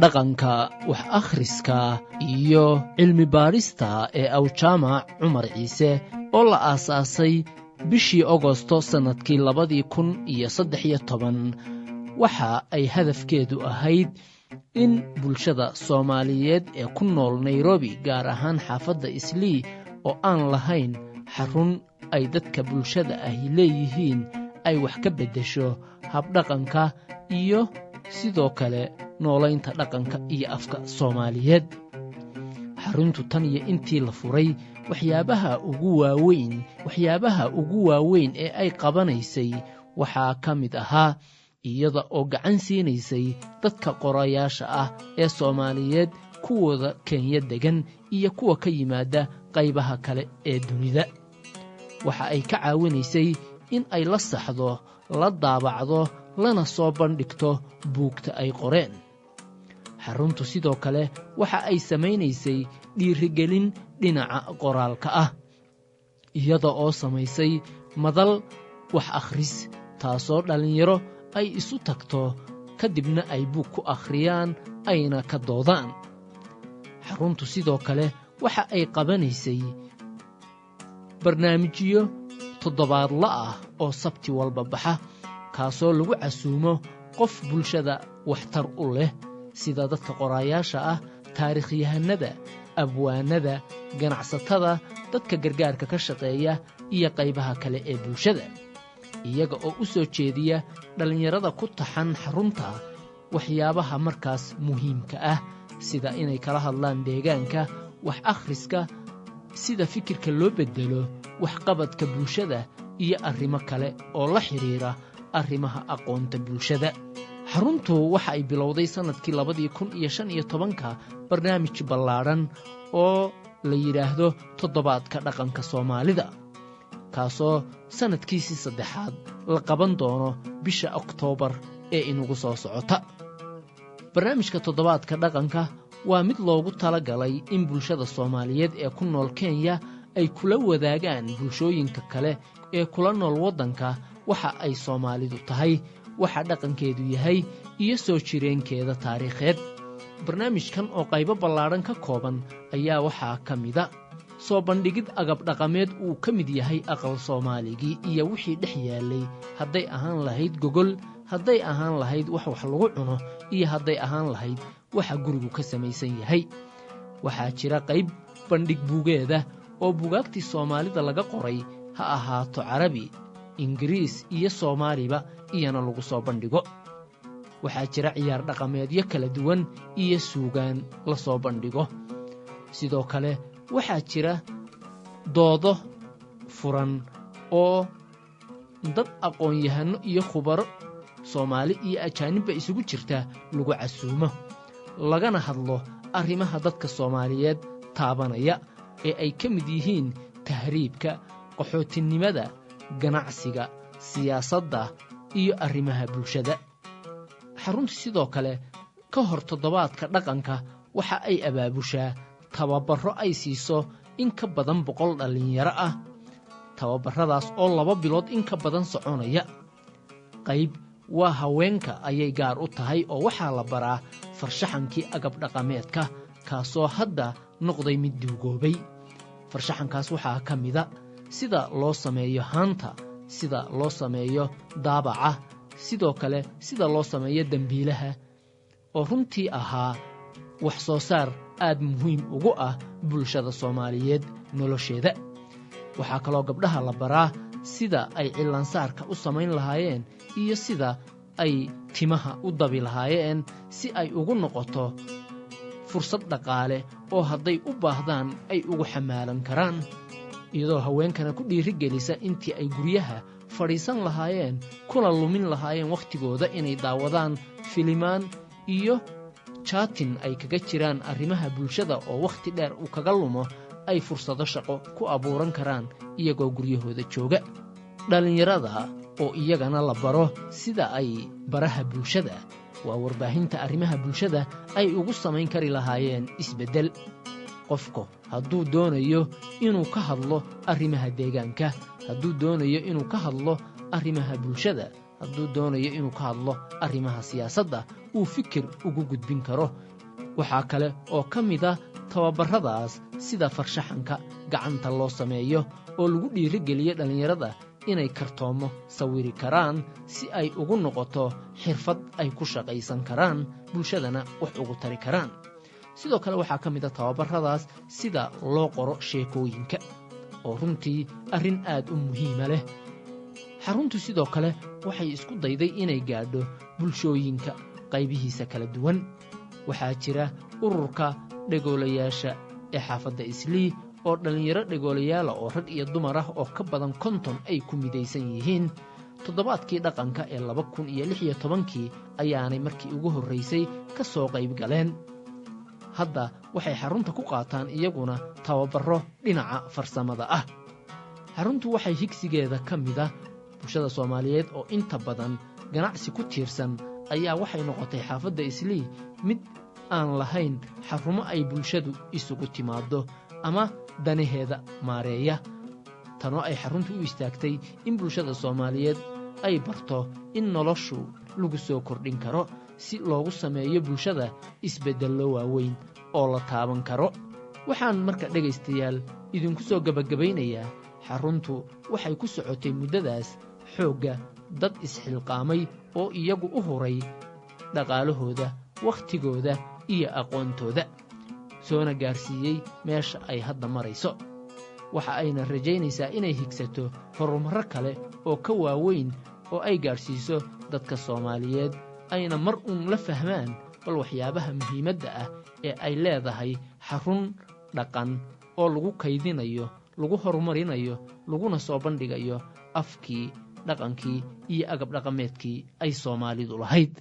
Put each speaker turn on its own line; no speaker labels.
Dhaqanka, wax akhriska iyo cilmi baadhista ee Awjaamac Cumar Ciise, oo la aasaasay bishii Ogosto sannadkii 2013, waxa ay hadafkeedu ahayd in bulshada Soomaaliyeed ee ku nool Nairobi, gaar ahaan xaafadda Islii oo aan lahayn xarun ay dadka bulshada ahi leeyihiin, ay wax ka beddesho habdhaqanka iyo sidoo kale noolaynta dhaqanka iyo afka Soomaaliyeed. Xaruntu tan iyo intii la furay, waxyaabaha ugu waaweyn ee ay qabanaysay waxaa ka mid ahaa iyada oo gacan siinaysay dadka qorayaasha ah ee Soomaaliyeed, kuwooda Kenya degan iyo kuwa ka yimaada qaybaha kale ee dunida. Waxa ay ka caawinaysay in ay la saxdo, la daabacdo, lana soo bandhigto buugta ay qoreen. Xaruntu sidoo kale waxa ay samaynaysay dhiirigelin dhinaca qoraalka ah, iyada oo samaysay madal wax akhris, taasoo dhallinyaro ay isu tagto, kadibna ay buug ku akhriyaan ayna ka doodaan. Xaruntu sidoo kale waxa ay qabanaysay barnaamijyo toddobaadla ah oo Sabti walba baxa, kaasoo lagu casuumo qof bulshada waxtar u leh, sida dadka qoraayaasha ah, taariikhyahanada, abwaanada, ganacsatada, dadka gargaarka ka shaqeeya iyo qaybaha kale ee bulshada, iyaga oo u soo jeediya dhallinyarada ku taxan xarunta waxyaabaha markaas muhiimka ah, sida inay kala hadlaan deegaanka, wax akhriska, sida fikirka loo beddelo, waxqabadka bulshada iyo arrimo kale oo la xidhiira arrimaha aqoonta bulshada. Xaruntu waxa ay bilowday sannadkii 2015-ka barnaamij ballaadhan oo la yidhaahdo Toddobaadka Dhaqanka Soomaalida, kaasoo sannadkiisii saddexaad la qaban doono bisha Oktoobar ee inugu soo socota. Barnaamijka Toddobaadka Dhaqanka waa mid loogu tala galay in bulshada Soomaaliyeed ee ku nool Kenya ay kula wadaagaan bulshooyinka kale ee kula nool waddanka waxa ay Soomaalidu tahay, waxa dhaqankeedu yahay iyo soo jireenkeeda taariikheed. Barnaamijkan oo qaybo ballaadhan ka kooban ayaa waxaa ka mida soo bandhigid agab dhaqameed uu ka mid yahay aqal Soomaaligii iyo wixii dhex yaallay, hadday ahaan lahayd gogol, hadday ahaan lahayd wax wax lagu cuno iyo hadday ahaan lahayd waxa gurigu ka samaysan yahay. Waxaa jira qayb bandhig buugeeda oo bugaagtii Soomaalida laga qoray, ha ahaato Carabi, Ingiriis iyo Soomaaliba, iyana lagu soo bandhigo. Waxaa jira ciyaar dhaqameedyo kala duwan iyo suugaan la soo bandhigo. Sidoo kale waxaa jira doodo furan oo dad aqoon-yahanno iyo khubaro Soomaali iyo ajaanibba isugu jirta lagu casuumo, lagana hadlo arrimaha dadka Soomaaliyeed taabanaya ee ay ka mid yihiin tahriibka, qaxootinimada, ganacsiga, siyaasadda iyo arrimaha bulshada. Xaruntu sidoo kale ka hor Toddobaadka Dhaqanka waxa ay abaabushaa tababarro ay siiso in ka badan 100 dhallinyaro ah, tababarradaas oo 2 bilood in ka badan soconaya. Qayb waa haweenka ayay gaar u tahay, oo waxaa la baraa farshaxankii agab dhaqameedka, kaasoo hadda noqday mid duugoobay. Farshaxankaas waxaa ka mida sida loo sameeyo haanta, sida loo sameeyo daabaca, sidoo kale sida loo sameeyo dembiilaha, oo runtii ahaa wax soo saar aad muhiim ugu ah bulshada Soomaaliyeed nolosheeda. Waxaa kaloo gabdhaha la baraa sida ay cillaansaarka u samayn lahaayeen iyo sida ay timaha u dabi lahaayeen, si ay ugu noqoto fursad dhaqaale oo hadday u baahdaan ay ugu xamaalan karaan, iyadoo haweenkana ku dhiiri gelisa intii ay guryaha fadhiisan lahaayeen kuna lumin lahaayeen wakhtigooda inay daawadaan filimaan iyo chatting ay kaga jiraan arrimaha bulshada oo wakhti dheer uu kaga lumo, ay fursado shaqo ku abuuran karaan iyagoo guryahooda jooga. Dhallinyarada oo iyagana la baro sida ay baraha bulshada, waa warbaahinta arrimaha bulshada, ay ugu samayn kari lahaayeen isbeddel. Qofku hadduu doonayo inuu ka hadlo arrimaha deegaanka, hadduu doonayo inuu ka hadlo arrimaha bulshada. Hadduu doonayo inuu ka hadlo arrimaha siyaasadda, uu fikir ugu gudbin karo. Waxaa kale oo ka mida tababarradaas sida farshaxanka gacanta loo sameeyo, oo lagu dhiirigeliyo dhallinyarada inay kartoomo sawiri karaan si ay ugu noqoto xirfad ay ku shaqaysan karaan, bulshadana wax ugu tari karaan. Sidoo kale waxaa ka mida tababarradaas sida loo qoro sheekooyinka, oo runtii arrin aad u muhiima leh. Xaruntu sidoo kale waxay isku dayday inay gaadho bulshooyinka qaybihiisa kala duwan. Waxaa jira ururka dhegoolayaasha ee xaafadda Islii, oo dhallinyaro dhegoolayaala oo rag iyo dumar ah oo ka badan 50 ay ku midaysan yihiin. Toddobaadkii dhaqanka ee 2016-kii ayaanay markii ugu horraysay ka soo qayb galeen. Hadda waxay xarunta ku qaataan iyaguna tababarro dhinaca farsamada ah. Xaruntu waxay higsigeeda ka mid ah bulshada Soomaaliyeed oo inta badan ganacsi ku tiirsan ayaa waxay noqotay xaafadda Islii mid aan lahayn xarumo ay bulshadu isugu timaaddo ama danaheeda maareeya, tanoo ay xaruntu u istaagtay in bulshada Soomaaliyeed ay barto in noloshu lagu soo kordhin karo, si loogu sameeyo bulshada isbeddello waaweyn oo la taaban karo. Waxaan marka, dhegaystayaal, idinku soo gebagabaynayaa, xaruntu waxay ku socotay muddadaas xoogga dad isxilqaamay oo iyagu u huray dhaqaalahooda, wakhtigooda iyo aqoontooda, soona gaarsiiyey meesha ay hadda marayso. Waxa ayna rajaynaysaa inay higsato horumarro kale oo ka waaweyn oo ay gaadhsiiso dadka Soomaaliyeed, ayna mar uun la fahmaan bal waxyaabaha muhiimadda ah ee ay leedahay xarun dhaqan oo lagu kaydinayo, lagu horumarinayo, laguna soo bandhigayo afkii, dhaqankii iyo agab dhaqameedkii ay Soomaalidu lahayd.